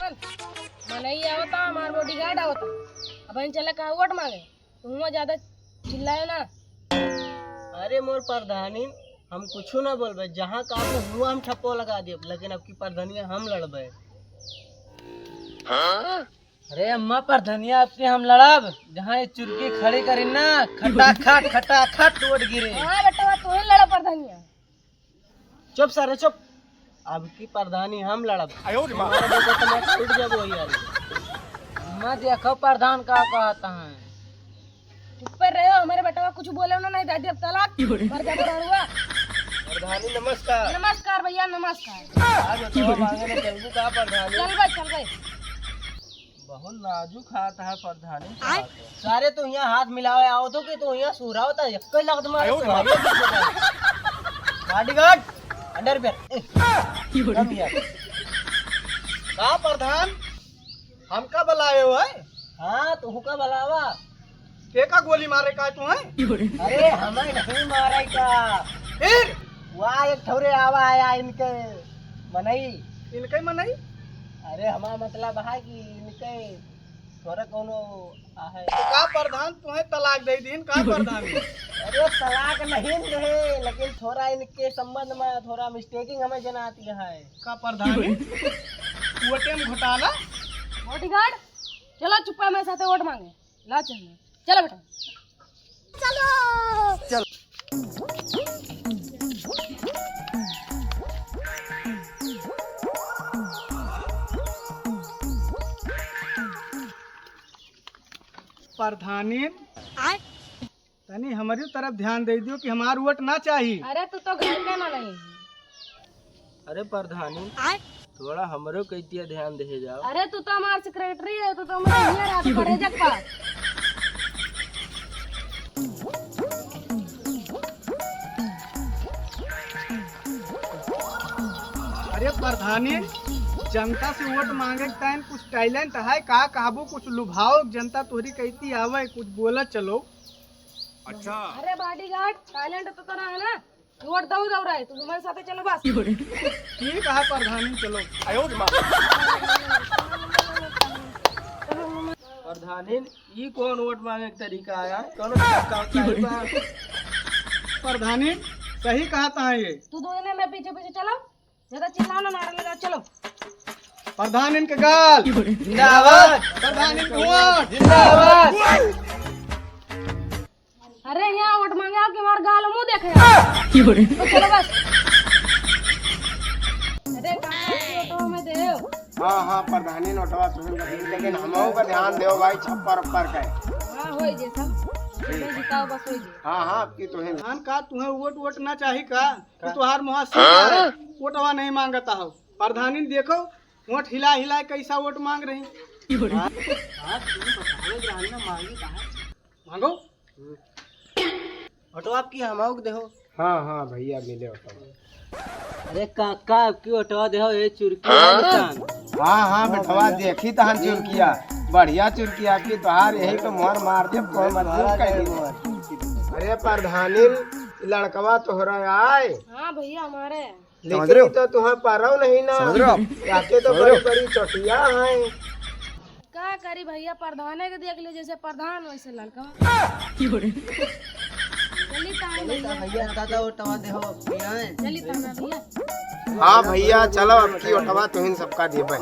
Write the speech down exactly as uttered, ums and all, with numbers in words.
मनई आवता, हमार bodyguard आवता। अब इन चले कहा वोट मांगे, तुम ज्यादा चिल्लाए ना। अरे मोर प्रधानी, हम कुछ ना बोलबे, जहाँ का हुआ हम ठप्पो लगा देब, लेकिन अब की प्रधानिया हम लड़बे। अरे अम्मा, प्रधानिया अब की हम लड़ब, जहाँ ये चुरकी खड़ी करी ना, खटाखट, खटाखट वोट गिरे। हाँ बेटा, तू ही लड़ा प्रधानिया। चुप सारे चुप, अब की प्रधानी हम लड़ब। आयो रे माँ। तुम्हारे बेटे तो मैं छूट जाबो यार। अम्मा देखो प्रधान का कहता है। चुप पर रहो, हमारे बेटवा कुछ बोले ना, नहीं दादी अब तलाक। मर जा प्रधान हुआ। प्रधानी नमस्कार। नमस्कार भैया, नमस्कार। आज बताओ, मांगे ना चलबू का प्रधानी? चलबे, चलबे। बहुत नाजुक हाथ है प्रधानी का हाथ है। सारे तो यहाँ हाथ मिलावे आओ तो कि तो यहाँ सुराओ ता एक ही लगत मारे आयो तो रे। मारो। Bodyguard, underwear। ए, come here। का प्रधान? हमका बुलाए हो है? हाँ, तुहका बुलावा। के का गोली मारे का तू है? अरे, हमें नहीं मारे का। फिर? वहाँ एक ठौरे आवा आया इनके मनई। इनके मनई? अरे, हमारा मतलब है कि इनके थोड़ा कौनो आहे। तो का प्रधान तुम्हें तलाक दे दीन? का प्रधान? अरे, तलाक नहीं दे, लेकिन थोड़ा इनके संबंध में थोड़ा mistaking हमें जनाती है। का प्रधानी? वोटे में घोटाला? Bodyguard, चलो चुप्पा मेरे साथे वोट मांगे। ला चलो। चलो बेटा। चलो। चल। प्रधानी, आय? तनी हमरी तरफ ध्यान दे दियो कि हमार वोट ना चाही। अरे तू तो घर का ना नहीं। अरे प्रधानी, आय? थोड़ा हमरो कइतिया ध्यान दे जाओ। अरे तू तो हमार secretary है, तू तो हमारे हियाँ रात पड़े जग पा। अरे प्रधानी, जनता से वोट मांगे के टाइम कुछ talent है का? कहबो कुछ लुभाओ, जनता तोहरी कइती आवे, कुछ बोला चलो। अच्छा। अरे bodyguard, talent तो तोरा है ना, वोट दऊ दऊ रहे, तू हमारे साथे चलो बस। ठीक है प्रधानी, चलो। आयो रे माँ। प्रधानी, ई कौन वोट मांगे के तरीका आया? कौन धक्का होता है बा? प्रधानी, सही कहता है ये। तू दोनों में पीछे पीछे चलो, ज्यादा चिल्लाओ ना, नारा लगा, चलो। प्रधान इनके गाल जिंदाबाद। प्रधान इनके वोट जिंदाबाद। अरे यहाँ वोट मांगे आओ कि हमार गाल मुंह देखे आओ। तो चलो बस। अरे काका, वोटवा में देव। हाँ, हाँ, प्रधानी नोटवा तुहिन का दीन, लेकिन हमहू का ध्यान देव भाई, छप्पर उप्पर का। हाँ, होई जे सब। ठीक। जिताओ बस, होई जे। हाँ, हाँ, अब की तुहिन। प्रधान का तुहें वोट वोट ना चाही का? तू का? तुहार मुहा हाँ? वोटवा नहीं मांगता हो। प्रधानी देखो, वोट हिला हिला कैसा वोट मांग रही। हाँ, हाँ, तुम बताओ, प्रधानी ना मांगी कहाँ? मांगो। हम्म। वोटवा अब की हमहू के देहो। हाँ, हाँ, भैया, मिले वोटवा। अरे काका, अब की वोटवा देहो, ये चुरकी है निशान। हाँ, हाँ, बेटवा, देखी तहन चुरकिया। बढ़िया चुरकिया आपकी, तोहार यही तो मोहर मार दे, कोई मजबूर कर दे। अरे प्रधानी, लड़कवा तोहरा आए। हाँ भैया, हमारे। समझ रहे हो? लेकिन तो तुहार परव नहीं ना। समझ रहे हो? याके तो समझ रहे हो? बड़ी बड़ी चोटिया हैं। का करी भैया, प्रधाने के देख लो, जैसे प्रधान वैसे लड़का। चली तान भैया। भैया, दादा, वोटवा देहो, पियाए। चली तान भैया। हाँ भैया, चलो, अब की वोटवा तुहिन सबका देबे।